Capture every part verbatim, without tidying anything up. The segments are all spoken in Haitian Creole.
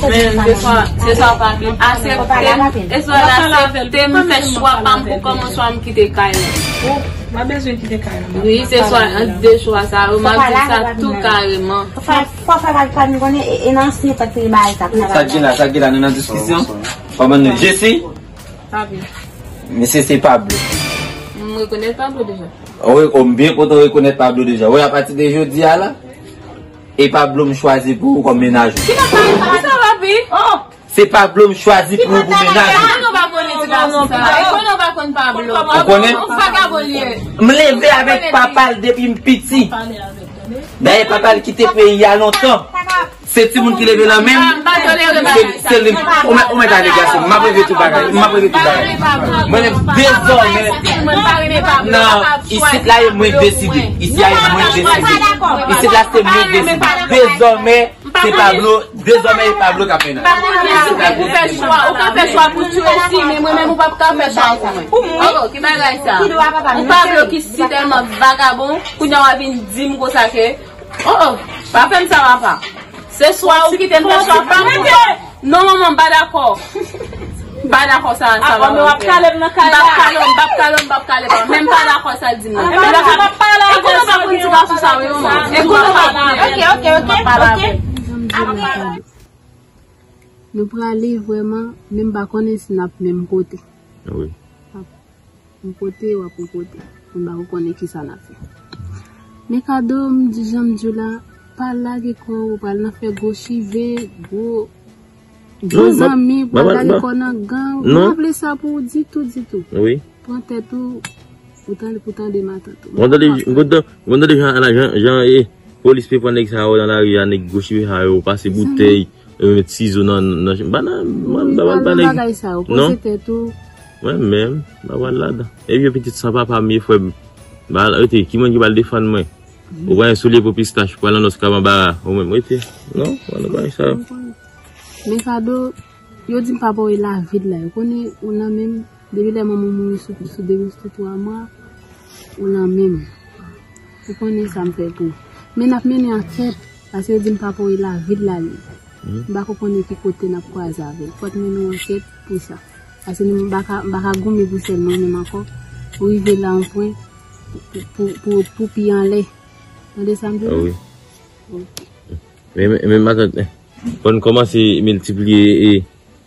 Men se swa, se swa pa vle aksepte m, se swa l aksepte m fè chwa pa m pou kòman swa m kite kay la. Mwen bezwen kite kay la. Wi, se swa ant de chwa sa yo, m ap di sa tou kareman. Fò fè pa pa nou konnen e nan ansyen fòt se bagay sa. Sa ki la, sa ki la, nou nan diskisyon. Kòman nou, Jesi? Mesye se Pablo. M rekonèt Pablo deja. Wi, o m byen kontan rekonèt Pablo deja. Wi, apati de jodi a la, e Pablo m chwazi pou ou kòm mennaj ou. Ki sa papi? Oh! Se Pablo m chwazi pou ou pou mennaj ou. Konnen w pa konnen ti gason sa. E konnen w pa konn Pablo. Ou konnen? Yon vagabon li ye. M leve avèk papa l depi m piti. Dayè papa l kite peyi a lontan. Se timoun ki leve nan men m. Se li. Ou mèt ale gason m. M ap regle tout bagay. M ap regle tout bagay. Mwen menm dezòmè. Nan isit la e mwen deside. Isi a e mwen deside. Isit la se mwen deside. Dezòmè se Pablo. Dezòmè e Pablo k ap mennaj. Ou ka fè chwa, ou ka fè chwa pou Tracy, men mwen menm ou p ap ka fè chwa pou mwen. Oh, ki bagay sa? Ou Pablo ki si tèlman vagabon, kounye a w a vin di m konsa ke Oh, oh, pa fè m sa papa. Se swa ou kite m fè chwa pa m pou sa. Non manman, m pa dakò. M pa dakò sa, sa papa. M ap kale m nan kay la. M ap kale, m ap kale, m ap kale pa. Men m pa dakò sa l di m nan. E konnen w pa konn ti gason sa wi manman. E konnen w pa konn. Ok, ok, ok, ok. Nou prale vrèman, men m pa konnen si n ap menm kote. Wi. Yon kote, w ap yon kote. M pa ko konnen kisa n ap fè. Men Kado, m di jan m di w la, pa lage kò w, ou pral nan fè gwo chive, gwo gwo zanmi, pral lage kò w nan gang. Ou pa vle sa pou ou ditou, ditou. Pran tèt ou, ou tande pou tande matant ou. Mwen tande, mwen tande, mwen tande jan, jan, jan e, polis pe pran nèg sa yo nan lari a, nèg gwo chive sa yo, pase boutèy, yo met sizo nan, nan, ba nan, mwen, ba, ba, ba nèg. Bagay sa yo, poze tèt ou. Mwen menm, ba pral ladan. E vye pitit san papa m ye, frè m. Ba, rete, ki moun ki pral defann mwen? Ou pran yon soulye pou pistach, ou pral nan nòs kabanbara, ou menm, rete. Non, mwen nan bagay sa yo. Men Kado, yo di m pa ba w lavi l la, yo konnen ou nan men m. Depi lè manman w mouri sou, sou de mil sou twa mwa, ou nan men m. Ou konnen sa m fè pou ou. Men n ap mennen ankèt, paske yo di m pa pou lavi l la li. M pa ko konnen ki kote n ap kwaze avè l. Fòk mennen yon ankèt pou sa. Paske nou m pa ka, m pa ka goumen pou sèl mwen menm ankò. Pou rive la yon pwen, pou, pou, pou, pou pi anlè. Tande sa m di w la? Wi. Men, men, men matant, fò n kòmanse miltipliye e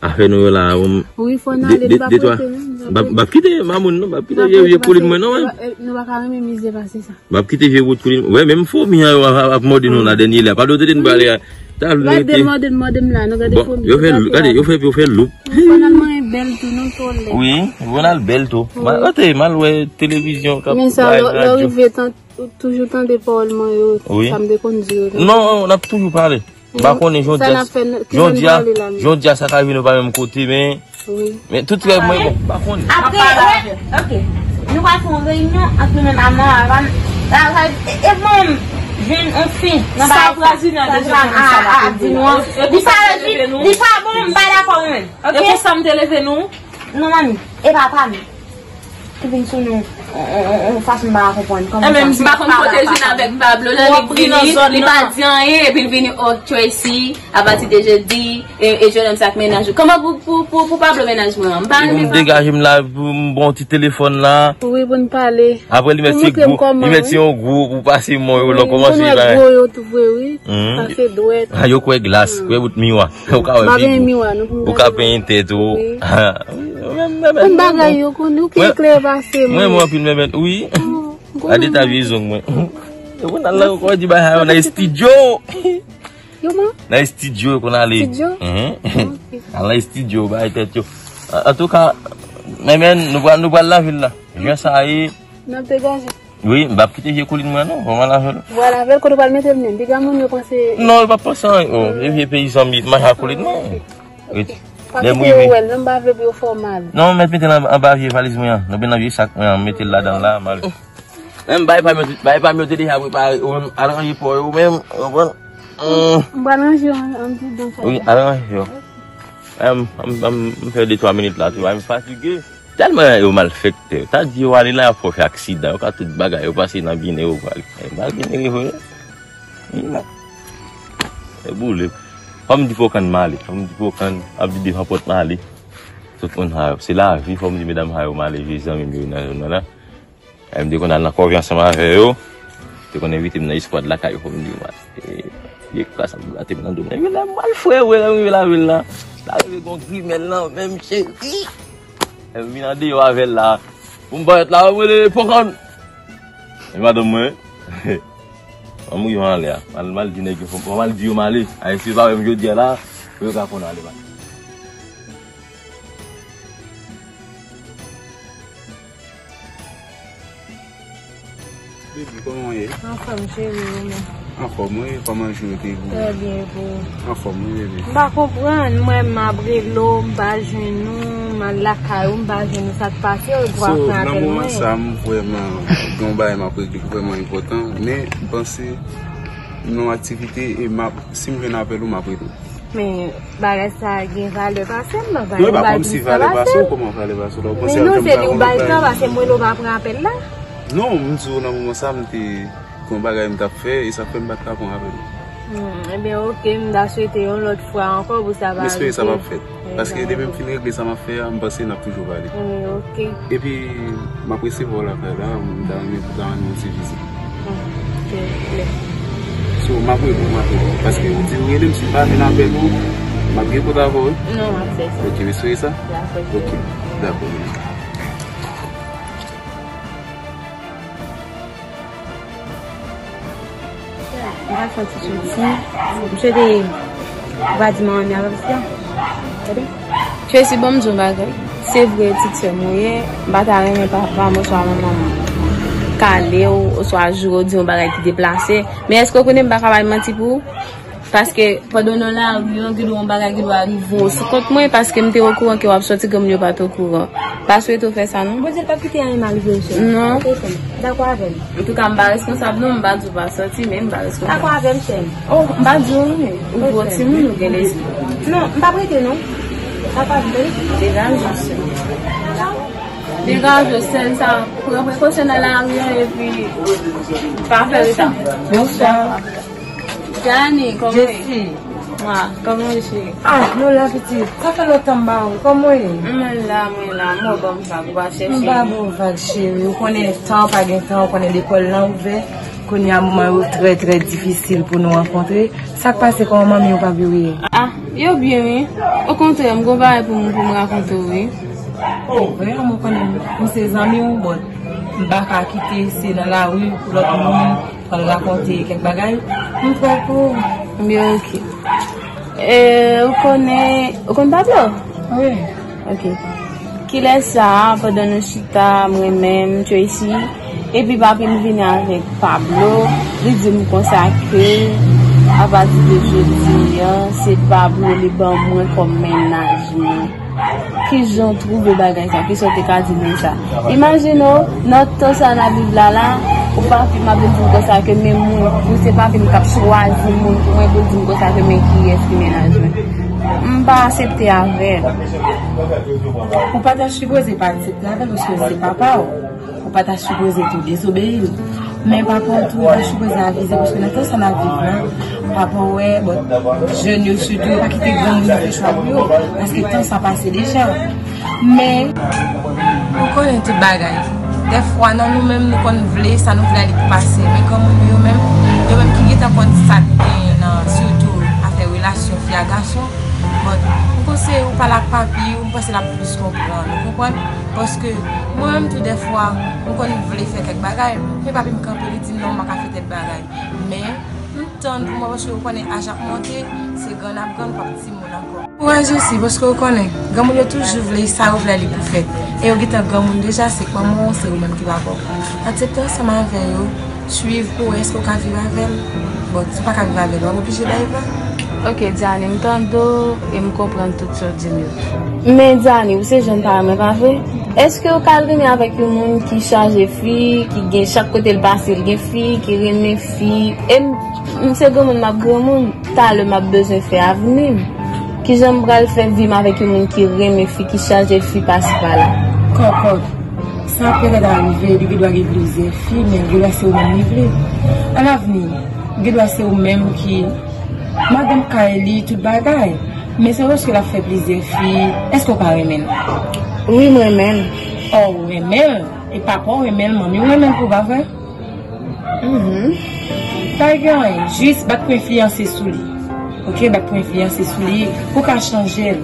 afè nou yo la. Wi, fò n ale, nou pa prete menm. M ap kite mamoun non, m ap kite vye, vye koulin mwen non. Nou pa ka renmen mizè pase sa. M ap kite vye bout koulin. Wè, menm fomi an yo ap, ap mòde nou la dènye lè. Pa dwe tande n prale a. Gade mòde, mòde m la, nou gade fomi. Yo fè, gade, yo fè, yo fè loup. Fò n al manyen bèl tou, non, twò lè. Wi, fò n al bèl tou. Ote, m al wè televizyon k ap bay radyo. Ou toujou tande pawòl mwen yo, sa m te konn di yo. Non, n ap toujou pale. M pa konnen jodi a, jodi a, jodi a sa ka rive nou pa menm kote, men, men tout rèv mwen bon, m pa konnen. Apre, ok, nou pral fè yon reyinyon ant nou menm a manman, e mwen menm jwenn yon fi nan bagay sa. Sa Prazina deja konn sa l ap di nou an. Li pa, li pa bon, m pa dakò mwen menm. E konsa m te leve nou? Non manmi, e papa m. Ki vin sou nou yon fason m pa ka konprann. Kòman sa? M pa konn kote l vin avèk Pablo la, li vini, li pa di anyen, epi l vini, oh Tracy, apati de jodi, e, e jennonm sa k mennaj ou. Kòman pou, pou, pou, pou Pablo mennaj mwen an? M pa renmen Pablo. M degaje m la pou m ba w ti telefòn la. Wi, pou n pale. Apre li mèt se gwo, li mèt se yon gwo pou pase mò yo, lè w kòmanse bagay. Pou n wè gwo yo tou vre, wi. Pase dwèt. Yo kwè glas, kwè bout miwa. Ou ka wè figi w. Ou ka penyen tèt ou. Yon bagay yo konnen ou pi klè pase mwen. Mwen, mwen anpil mèmèt, wi. Gade ta vye zong mwen. Yo konn al la, yo konn di bagay yo nan estidyo. Nan estidyo yo konn ale. Al nan estidyo, bagay tèt yo. Antouka, mèmèt, nou pral, nou pral lavil la. Jan sa ye. N ap degaje. Wi, m p ap kite vye koulin mwen non, fò m al avè l. Vwala, avè l kote w pral mete l menm. Piga moun yo panse. Non, yo p ap panse anyen. Oh, e vye peyizan m ye, m mache ak koulin mwen. Wi. Pa kite yo wè l, non, m pa vle pou yo fè w mal. Non, m mèt mete l anba vye valiz mwen an. Oubyen nan vye sak mwen an, m mete l ladan l la, m ale. Menm bay pa m yo, bay pa m yo te deja prepare, ou menm, al ranje pa w yo, ou menm, ou konprann? M pral ranje yon, yon ti dan sa. Wi, al ranje yo. M, m, m, m fè de twa minit la, tou, m fatige. Tèlman yo malfektè. Yo ta di yo ale la, y ap fè aksidan. Yo ka tout bagay. Yo panse nan Binen yo prale. E pa Binen yo vre. Wi, non. E boule. Fò m di Pokan m ale. Fò m di Pokan ap di devan pòt m ale. Tout moun sa yo. Se lavi, fò m di medam sa yo m ale jwe zanmi m yo nan zòn nan la. E m te konn al nan kòve ansanm avè yo. Te konn envite m nan eskwad lakay yo, fò m di yo m ale. E, vye kras ap grate m nan do m. Epi lè m al frè, lè m rive lavil la. La rive gon grimèl nan men m cheri. E m vin andeyò avè l la. Pou m parèt la, m rele Pokan. E madanm mwen. Ann mouri anlè a. M al, m al di nèg yo, fò m al di yo m ale. Ayisyen pa wè m jodi a la, pou yo ka konn ale m ale. Baby, kòman w ye? Anfòm, cheri, ou menm? Anfòm, wi. Kòman jou yo te ye pou ou? Trè byen, e pou ou? Anfòm, wi, baby. M pa konprann, mwen, m ap rele w, m pa jwenn ou, m al lakay ou, m pa jwenn ou, sa k pase, ou dwa fè apèl mwen. So, nan moman sa, m vrèman gen yon bagay m ap regle ki vrèman enpòtan, men m panse m nan yon aktivite e m ap, si m jwenn apèl ou, m ap rele w. Men, bagay sa a gen valè pase m, non, bagay ou bay plis tan pase m. Non, e pa kòmsi valè pase w, kòman valè pase w la? Ou panse al janm travay yon lòt bagay? Men non, se li ou bay tan pase m, mwen, ou pa pran apèl la. Non, m di w nan moman sa, m te gen yon bagay m t ap fè, e sa fè m pa t ka pran apèl ou. Hmm, ebyen, oke, m ta swete yon lòt fwa ankò pou sa pa rive. M espere sa p ap fèt. Paske depi m fin regle sa m ap fè a, m panse n ap toujou pale. Hmm, oke. Epi, m ap resevwa w lakay la, m ta renmen pou ta rann yon ti vizit. Hmm, silvouplè. So, m ap rele w, m ap rele w. Paske ou di w rele m, si m pa jwenn apèl ou, m ap gen kont avè w, wi. Non, m ap fè sa. Oke, m espere sa? Dakò. Oke, dakò. M pral fè yon ti soti. M swete ou pa di manman m avè m sa. Tande? Tracy, ban m di w yon bagay. Se vre, ti sè m ou ye. M pa ta renmen papa m oswa manman m kale w, oswa joure w, di yon bagay ki deplase. Men èske w konnen m pa ka bay manti pou ou? Paske pandan nou nan lari an, gen dwa yon bagay gen dwa rive w sou kont mwen, paske m te okouran ke w ap sòti, granmoun yo pa t okouran. Pa swete w fè sa, non. Bondye p ap kite anyen mal rive w, cheri. Non. Dakò avè m. Antouka, m pa responsab, non, m pa di w pa sòti, men m pa responsab. Dakò avè m, cheri. Oh, m pa di w anyen. Ou gwo timoun, ou gen lespri. Non, m p ap rete, non. Dakò avè m, baby. Degaje w, cheri. Degaje w, sèl sa. Pran prekosyon nan lari an, epi pa fè reta. Bonswa. Dani, kòman w ye? Jesi. Mwa, kòman w ye, cheri? Ah, nou la, pitit. Sa fè lontan m pa wè w. Kòman w ye? Mwen la, mwen la. Mwen ban m vag, ou pa chèche. M pa ba w vag, cheri. Ou konnen tan, pa gen tan, ou konnen lekòl lan ouvè. Kounye a, moman yo trè, trè difisil pou nou rankontre. Sa k pase, kòman manmi w, papi w ye? Ah, yo byen, wi. Okontrè, m gon bagay pou m, pou m rakonte w, wi. Oh, vrèman, mwen konnen m se zanmi w, but m pa ka kite se nan lari pou lòt moun pral rakonte kèk bagay. M prè pou ou. Byen, oke. E, ou konnen, ou konn Pablo? Wi. Oke. Kilè sa, pandan nou chita, mwen menm, Tracy, epi papi m vini avèk Pablo, li di m konsa ke, apati de jodi a, se Pablo li ban mwen kòm mennaj mwen. Kijan w twouve bagay sa? Kisa w te ka di moun sa? Imajine w, nan tan sa n ap viv la la, ou papi m ap vin di m konsa ke men mwen, pou se papi m k ap chwazi moun pou mwen, pou l di m konsa ke men kiyès ki mennaj mwen. M pa aksepte avè l. Ou pa ta sipoze pa aksepte avè l, paske se papa w. Ou pa ta sipoze tou dezobeyi l. Men papa w tou, ou pa sipoze avize, paske nan tan sa n ap viv la, papa w wè, bon, jèn yo sitou, yo pa kite granmoun yo fè chwa pou yo, paske tan sa pase deja. Men, ou konnen tout bagay. Dèfwa, nan nou menm, nou konn vle, sa nou vle a li pou pase. Men granmoun yo menm, yo menm ki gentan konn sa k genyen nan, sitou afè relasyon fi a gason, bon, m panse ou pale ak papi, m panse l ap plis konprann, ou konprann? Paske mwen menm tou dèfwa, m konn vle fè kèk bagay, men papi m kanpe, li di m non, m pa ka fè tèl bagay. Men, m tann pou mwen, paske ou konnen aj ap monte, se grann ap grann, ou p ap timoun ankò. Kouraj osi, paske ou konnen, granmoun yo toujou vle sa yo vle li pou fèt. E yo gentan granmoun deja, se manman w, se ou menm ki papa w. Aksepte ansanm avè yo, swiv pou wè èske w ka viv avè l. Bon, si w pa ka viv avè l, w ap oblije bay va. Ok, Diane, m tande w e m konprann tout sa w di m yo. Men Diane, ou se jèn paran mwen, pa vre? Èske w ka al renmen avèk yon moun ki chaje fi, ki gen chak kote l pase, l gen fi, ki renmen fi? E m, m se granmoun, m ap granmoun. Talè m ap bezwen fè avni m. Kijan m pral fè vi m avèk yon moun ki renmen fi, ki chaje fi pasi pala? Kòkòt, sa petèt arive, li gendwa gen plizyè fi, men gendwa se ou menm li vle. Alavni, gendwa se ou menm ki Madanm kay li, tout bagay. Men se paske l ap fè plizyè fi. Èske w pa renmen l? Wi, m renmen l. Oh, ou renmen l? E papa w renmen l, manmi w renmen l tou, pa vre? Mhm. Pa gen anyen, jis bat pou enfliyanse sou li. Ok, bat pou enfliyanse sou li. Ou ka chanje l.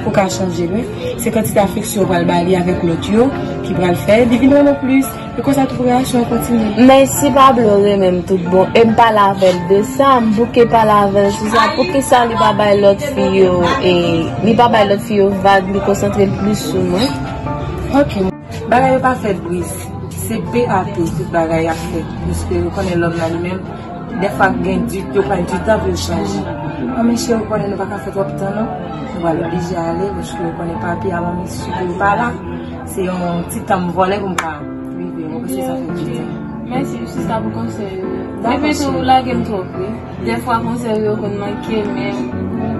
Ou ka chanje l, wi. Se kantite afeksyon w pral ba li avèk lòt yo ki pral fè li vin renmen w plis. E konsa tout relasyon an kontinye. Men si Pablo renmen m tout bon, e m pale avè l de sa, m bouke pale avè l sou sa, poukisa li pa bay lòt fi yo, e, li pa bay lòt fi yo vag, li konsantre l plis sou mwen? Ok. Bagay yo pa fèt briz. Se P A P tout bagay ap fèt. Paske yo konnen lòm nan li menm, dèfwa gen di, yo pran di tan pou yo chanje. An men cheri, ou konnen nou pa ka fè twòp tan non. Nou pral oblije ale, paske yo konnen papi a manmi si yo pa la. Se yon ti tan m vòlè pou m ka rive. Ou konprann, se sa fè di tan. Mèsi sista pou konsèy yo. Dakò, cheri. Epi tou, ou lage m twòp, wi. Dèfwa konsèy yo konn manke, men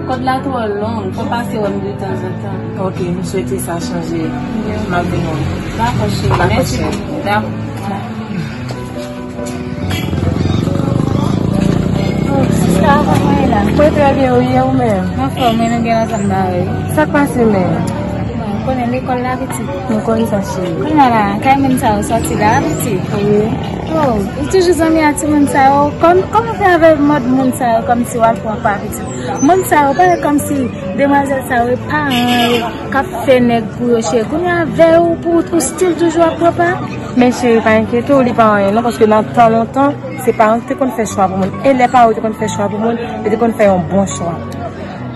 kòd la twò long, fò pase wè m de tanzantan. Ok, m swete sa chanje. M ap vin wè w. Dakò, cheri. Dakò, mèsi cheri. Dakò. Oh, sista, kòman w ye la? Mwen trè byen, wi, e ou menm? M anfòm, wi, nou gen ansanm bagay. Sa k pase menm? Bon, ou konnen lekòl la, pitit. Mwen konn sa, cheri. Kounye a la, kay moun sa yo sòti la, pitit. Wi. Oh, ou toujou zanmi ak timoun sa yo? Kòm, kòman w fè avè mòd moun sa yo, kòmsi w al pran pa, pitit? Moun sa yo, parèt kòmsi demwazèl sa yo, e paran yo k ap fè nèg pou yo, cheri. Kounye a, avè w, pou ou stil toujou ap pran pa? Men cheri, pa enkyete w, li pa anyen non, paske nan tan lontan, se paran ki te konn fè chwa pou moun. E lè paran yo te konn fè chwa pou moun, yo te konn fè yon bon chwa.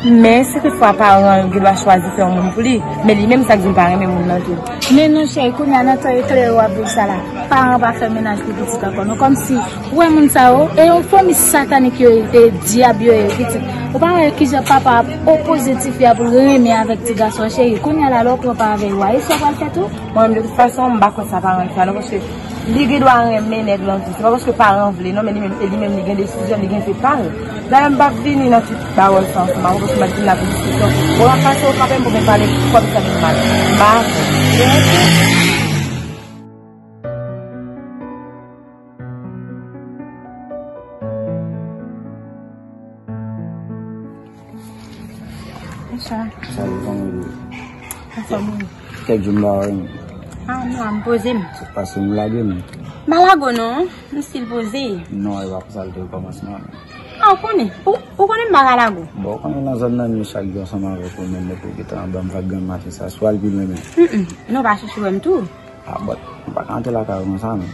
Men, si toutfwa paran yo gen dwa chwazi fè yon moun pou li, men li menm sa k di l pa renmen moun nan tou. Men non, cheri, kounye a nan tan eklere w ap viv sa la, paran pa fè menaj pou pitit ankò non. Kòmsi, ou wè moun sa yo, e yon fanmi satanik yo ye, e dyab yo ye, pitit. Ou pa wè kijan papa ap opoze tifi a pou l renmen avèk ti gason an, cheri. Kounye a la, lè w pran pa avè yo a, e sa w pral fè tou? Mwen menm, de tout fason, m pa konn sa paran l fè a non, paske li gen dwa renmen nèg lan tou. Se pa paske paran vle non, men li menm, e li menm li gen desizyon, li gen vi pa l. Dayè, m p ap vini nan tout bawòl sa ansanm avè w, paske m ap vin la pou diskisyon. Bon, m ap pase w kanpe m pou vin pale kòm sa vin mal. M pa avè w. Bonchwa. Salut, kòman w ye? Anfòm, wi. Kèk jou m pa wè w. Ah, non, m poze m. Sa k pase, m lage m. M pa lage w non, m still poze. Non, e pa konsa l te okòmansman. Ah, ou konnen. Ou, ou konnen m pa ka lage w. Bon, ou konnen nan zòn nan, nou chak jou ansanm avèk ou, menm lè pou gentan anba m vag grann maten sa, swa l pi lwen menm. Mm, mm. Non, pa chèche wè m tou. Ah, but, m pa ka antre lakay ou konsa, non.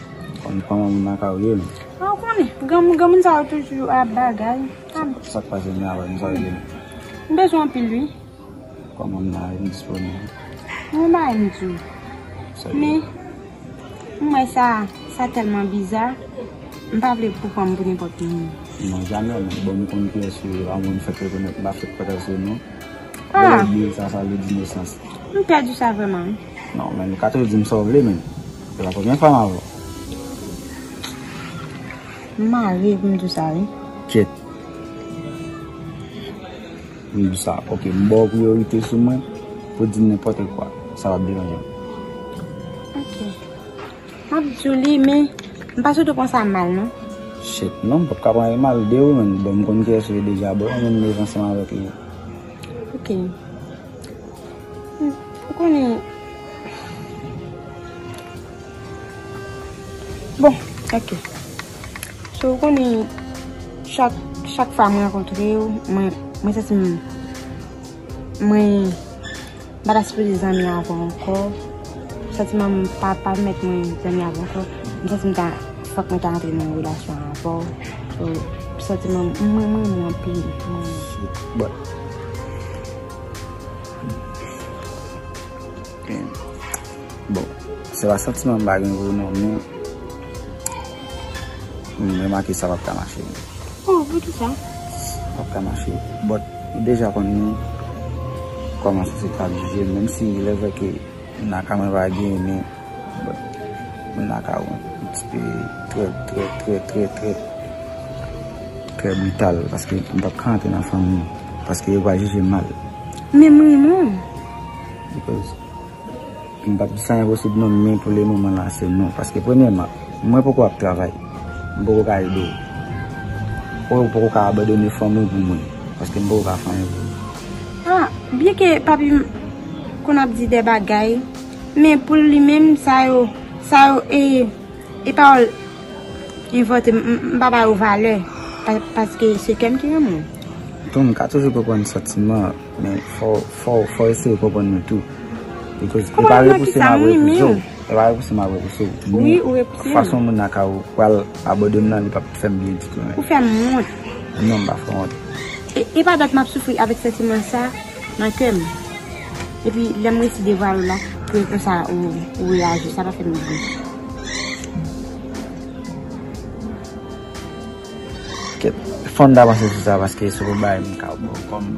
Kòm kòman moun lakay ou ye, non. Ah, ou konnen, granmoun, granmoun sa yo toujou ap bagay. Ah. Sa, sa k pase, men avè m, sa w ye, non. M bezwen anpil, wi. Kòman m la, m disponib. Mwen ba m di w. Sa w ye. Men, m wè sa, sa tèlman biza, m pa vle pou pran m pou nenpòt moun. Non, jamè, non. Bon, m konn kiyès ou ye, pa moun fèk rekonèt, m pa fèk pataje non. Ah. Lè w bliye sa, sa vle di nesans. M pèdi sa vrèman, wi. Non, men ou ka toujou di m sa w vle, men. Se pa premye fwa m avè w. M mare pou m di w sa, wi. Kyèt. M di w sa, ok, m ba w priyorite sou mwen, pou di m nenpòt kwa. Sa p ap deranje m. Ok. M ap di w li, men m pa sot pran sa mal, non. Shit, non, m p ap ka pran l mal de ou menm. Bon, m konn kiyès ou ye deja, bon, ou menm m leve ansanm avèk li. Ok. Hmm, ou konnen. Bon, ok. So, ou konnen, chak, chak fwa m rankontre w, mwen, mwen santi m, mwen, m pa ta sipoze zanmi avè w ankò. Santiman m pa pèmèt mwen zanmi avè w ankò. M santi m ta, fòk mwen ta antre nan yon relasyon avè w. So, santiman m, mwen, mwen renmen w anpil. Mwen. But, bon, se pa santiman m pa gen pou ou non, men m remake sa p ap ka mache. Oh, poukisa? P ap ka mache. But, ou deja konn kòman sosyete ap jije m, menm si lè vre ke naka mwen pa gen, men, but, naka w yon ti pe trè, trè, trè, trè, trè, trè brital, paske m p ap ka antre nan fanmi, paske yo pral jije m mal. Men m renmen w. Because M p ap di sa enposib non, men pou le moman la se non. Paske premyèman, mwen poko ap travay. M poko ka ede w. Ou poko ka abandone fanmi w pou mwen, paske m poko ka fè anyen pou ou. Ah, byen ke papi m konn ap di de bagay, men pou li menm, sa yo, sa yo, e, e pawòl envante, m, m, m pa ba yo valè, pa, paske se kè m ki renmen w. Tou, m ka toujou konprann santiman, men fò, fò, fò eseye konprann mwen tou. Because e pa repouse m ap repouse w. E pa repouse m ap repouse w. Wi, ou repouse m. Fason moun nan ka pral abandone m nan, li p ap fè m byen ditou, men. Ou fè m wont. Non, m pa fè w wont. E, e pa dat m ap soufri avèk santiman sa nan kè m. Epi, lè m resi devwale w la, ke konsa ou, ou reyaji, sa pa fè m byen. Kèt, fò n ta panse sou sa, paske se pou bagay m ka bon kòm.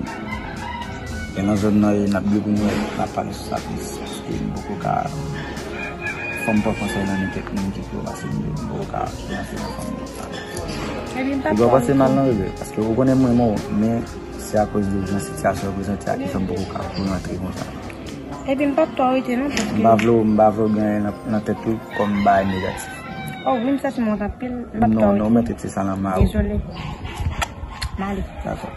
E nan zòn nan, e n ap dwe pou nou, n ap pale sou sa plis, paske m poko ka, fò m pran konsèy nan men kèk moun ki pi wo pase m yo, m poko ka ranse nan fanmi konsa. Ebyen, m p ap fè w panse mal non, bebe, paske ou konnen m renmen w, men se akoz de jan sitiyasyon an prezante a ki fè m poko ka pou rantre konsa. Epi m p ap tò rete non, paske m pa vle w, m pa vle w gen anyen nan, nan tèt ou kòm bagay negatif. Oh, wi, m santi m wont anpil, m p ap tò rete. Non, non, mete ti sa nan ma ou. Dezole. M ale. Dakò.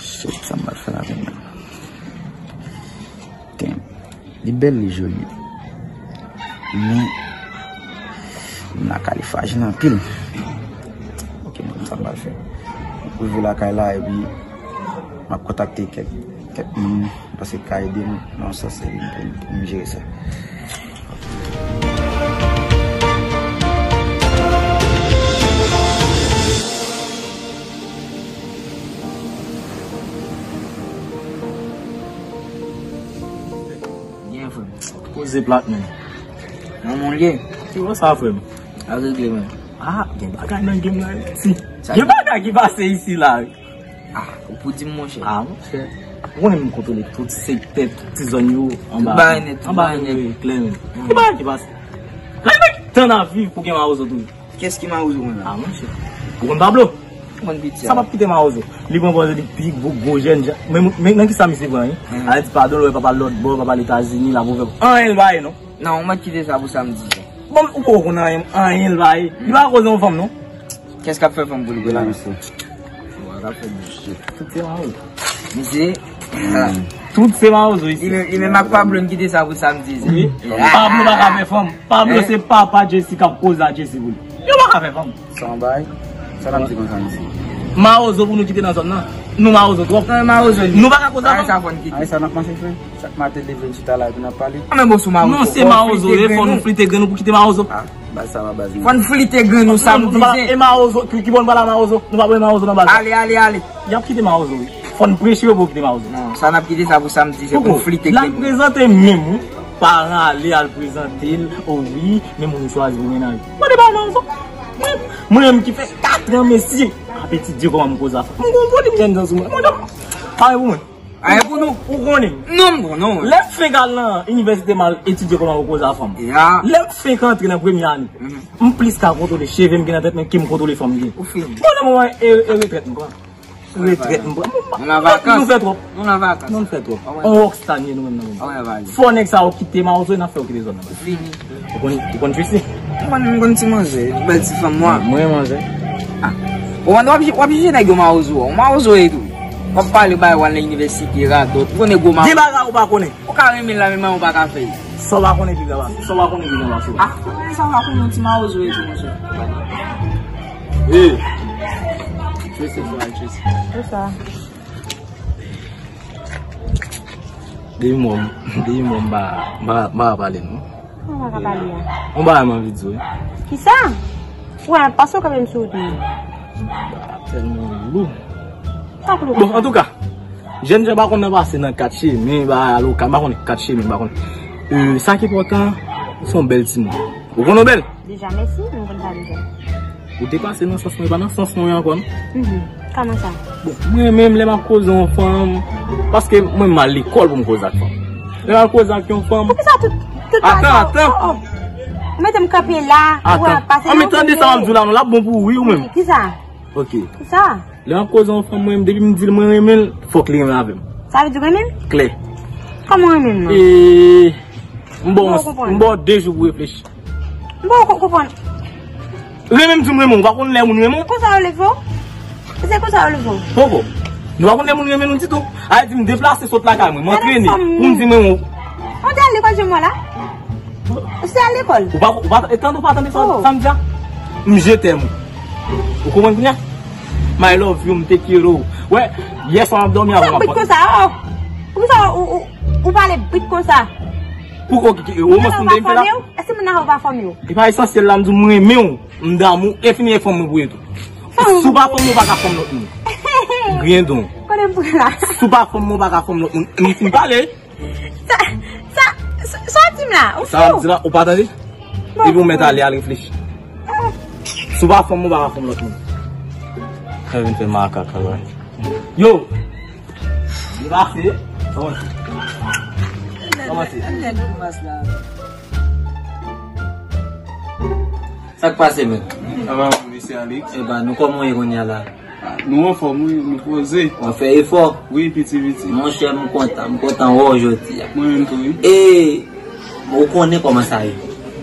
Shit, sa m pral fè la menm nan. Damn. Li bèl, li joli. Men, m nan kalifaj la anpil. Ok, m konn sa m pral fè. M rive lakay la, epi m ap kontakte kèk, kèk moun, m panse ki ka ede m nan yon sans, epi m, m, m jere sa. Byen, frè m. Poze plat, men. Nan moun l ye. Ki wè sa, frè m? A regle, men. Ah, gen bagay nan game nan, wi. Gen bagay ki pase isi la, wi. Ah, ou pou di m, monchè. Ah, monchè. Ou konnen m kontwole tout sektè, tout ti zòn yo anba. Tout bagay nèt, tout bagay nèt. Klè, men. Ki bagay ki pase? Nan nèg tann ap viv pou gen mawozo tou. Kiyès ki mawozo konn la? Ah, monchè. Ou konn Pablo? Ou konn piti a? Sa p ap kite mawozo. Li pran pòz li pi gwo, gwo jèn jan. Men, men nan ki sa misye pran, wi? Mhm. Al di padon, lè w wè papa l lòt bò, papa l Etazini, l ap ouvè. Anyen l pa ye, non. Non, ou mèt kite sa pou sa m di sa. Bon, ou poko konn anyen, anyen l pa ye. Li pa koze yon fanm, non. Kiyès k ap fè fanm pou li konn la? Misye. Tout se mawozo. Misye. Tout se mawozo isi. Li menm ak Pablo m kite sa pou sa m di. Wi. Pablo pa ka fè fanm. Pablo se papa Jessy k ap koze a Jessy pou li. Yo pa ka fè fanm. Sa yon bagay. Sa n ap di konsa misye. Mawozo pou nou kite nan zòn nan. Nou mawozo twòp. Non, mawozo li. Nou pa ka koze a fanm. Sa fò n kite. Ay, sa n ap mache fè. Chak maten leve n chita la epi n ap pale. Ah, men bon, sou mawozo. Non, se mawozo, e fò nou flite grenn nou pou kite mawozo. Ah, baz sa pa baz mwen. Fò n flite grenn nou samdi. E mawozo, ki, ki bò n pral a mawozo? Nou pa pran mawozo nan baz. Ale, ale, ale. Y ap kite mawozo, wi. Fò n preche yo pou yo kite mawozo. Non, sa n ap kite sa pou samdi, se pou n flite grenn nou. L al prezante menm, wi. Paran ale al prezante l, o wi, men moun ou chwazi pou mennaj ou. Mande ba mawozo. Mwen, mwen menm ki fè katran, mesye, ap etidye kòman m koze a fanm. M gon pwoblèm jèn jan sou mwen. Mwen, pare pou mwen. Anyen pou nou. Ou konnen. Non, m konnen. Lè m fenk al nan inivèsite m al etidye kòman yo koze a fanm. Ya. Lè m fenk antre nan premye ane, m plis ka kontwole cheve m gen nan tèt mwen ke m kontwole fanm m gen. Ou fini. Bon, nan moman e, e retrèt m pran. Retrèt m pran. Nou nan vakans. Nou fè twòp. Nou nan vakans. Nou fè twòp. On rockstar nou ye nou menm nan moman. Fò nèg sa yo kite mawozo e n ap fè yo kite zòn nan. Ou konn, ou konn Tracy? M konn, m konn ti manzè, bèl ti fanm nwa. Mwen manzè. Ah. Ou konn w ap, w ap jije nèg yo mawozo, w mawozo e tou. W ap pale bay w al nan inivèsite, radòt. Ou konnen gwo mawozo. Gen bagay ou pa konnen. Ou ka renmen l la, men ou pa ka fè l. Sa w pa konnen pi grava, sa w pa konnen pi grava sou. Ah, sa w pa konnen yon ti mawozo e tou, monchè. Hey. Tracy, Tracy. Pou sa. Depi mò, depi mò m pa, m pa, m pa pale non. Ou pa ka pale a. Yon bagay m anvi di w wi. Kisa? Wè, pase w kanpe m sou wout mwen. Bagay ap tèlman lou. Sa k lou? Bon, antouka, jèn jan pa konn nan pase nan kat chemen, bagay aloka, m pa konn kat chemen, m pa konn. Euh, sa ki enpòtan, se yon bèl timoun. Ou konn yon bèl? Deja, mèsi, m konn sa deja. Ou te pase nan sans mwen, pa nan sans mwen ankò, non? Mhm. Kòman sa? Bon, mwen menm, lè m ap koze yon fanm, paske mwen m al lekòl pou m koze ak fanm. Lè m al koze ak yon fanm. Poukisa tout, tout bagay sa? Atan, atan. Oh, oh. Ou mete m kanpe la, ou ap pase yon fanm. An, men tande sa m ap di w la, non, l ap bon pou ou, wi, ou menm. Kisa? Ok. Kisa? Lè m ap koze yon fanm, mwen menm, depi m di l mwen renmen l, fòk li renmen avè m. Sa vle di renmen m? Klè. Kòman renmen m nan? E, m ba w, m ba w de jou pou reflechi. M ba w ko-, konprann. Renmen m di m renmen w, ou pa konn lè moun renmen w? Konsa yo leve w? Se konsa yo leve w? Poko. Nou pa konn lè moun renmen nou ditou. A di m deplase sot lakay mwen, m antrene pou m di m renmen w. Ou te al lekòl jodi a la? Ou te al lekòl? Ou pa, ou pa, e tande ou pa tande sa, sa m di a? M je t'aime ou. Ou konprann kounye a? My love you, m te quiero. Wè, yè swa m ap dòmi avè w. Sa brit konsa, oh. Poukisa ou, ou, ou pale brit konsa? Pou, ok, ok, romans nou te fè la? Èske moun nan ou pa fanmi w? E pa esansyèl la, m di w m renmen w, m damou, e fini e fanm mwen pou ye tou. Si w pa fanm mwen, ou pa ka fanm lòt moun. M griyen don. Kote m pou la? Si w pa fanm mwen, ou pa ka fanm lòt moun. M fin pale. Sa, sa, sa, sa w di m la? Ou fou? Sa w di la, ou pa tande? Epi ou mèt ale al reflechi. Si w pa fanm mwen, ou pa ka fanm lòt moun. Sa vin fè makak la. Yo! Li pase. Kòman se? Kòman se? Sa k pase, men? Sa va, mesye Alex? Eba, nou kòman w ye kounye a la? Ah, nou anfòm, wi, nou poze. W ap fè efò? Wi, piti, piti. Monchè, m kontan, m kontan wè w jodi a. Mwen menm tou, wi. E, ou konnen kòman sa ye.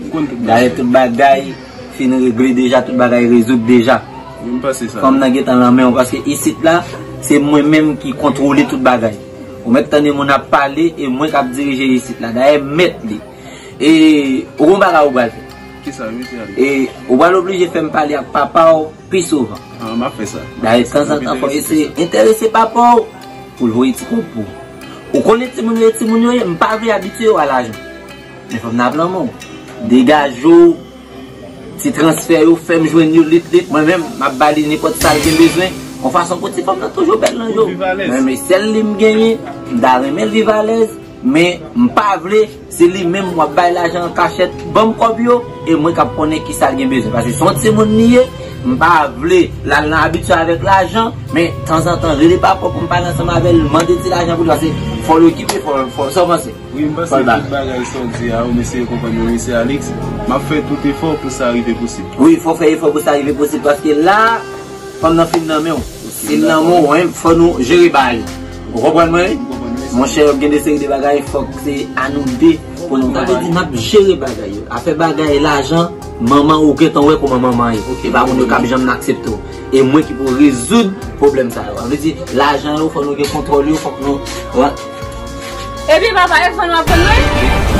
M konn tout bagay. Dayè, tout bagay fin regle deja, tout bagay rezoud deja. Wi, m panse sa. Fanm nan gentan nan men w, paske isit la, se mwen menm ki kontwole tout bagay. Ou mèt tande moun ap pale, e mwen k ap dirije isit la. Dayè, m mèt li. E, ou gon bagay ou pral fè. Kisa, mesye Alex? E, ou pral oblije fè m pale ak papa w pi souvan. Ah, m ap fè sa. Dayè, tanzantan, fò w eseye enterese papa w pou l voye ti kòb pou ou. Ou konnen timoun yo, timoun yo ye, m pa vle abitye yo a lajan. Men fanm nan ap lanmou. Degaje w, ti transfè yo, fè m jwenn yo lit, lit. Mwen menm, m ap ba li nenpòt sa l gen bezwen. Yon fason pou ti fanm nan toujou bèl nan je w. Mwen menm, e sèl li m genyen, m ta renmen l viv alèz. Men, m pa vle, se li menm w ap bay lajan an kachèt, ban m kòb yo, e mwen k ap konnen kisa l gen bezwen. Paske se yon timoun li ye, m pa vle l al nan abitye avèk lajan, men tanzantan, rele papa pou m pale ansanm avè l, mande ti lajan pou li, paske fò l okipe, fò, fò, sa w panse? Wi, m panse tout bagay sa w di a, ou mesye konprann yo, mesye Alex, m ap fè tout efò pou sa rive posib. Wi, fò w fè efò pou sa rive posib, paske la, fanm nan fin nan men w. Si l nan men w, fò nou jere bagay yo. Ou konprann mwen? M konprann, wi. Monchè, gen de seri de bagay, fòk se a nou de pou nou ta. Sa vle di, n ap jere bagay yo. Afè bagay lajan, manman ou gentan wè kòman manman ye. E pa moun yo k ap janm aksepte w. E mwen ki pou rezoud pwoblèm sa yo. Sa vle di, lajan yo, fò nou gen kontwòl yo, fòk nou. Epi papa, e fanm w ap fanm mwen?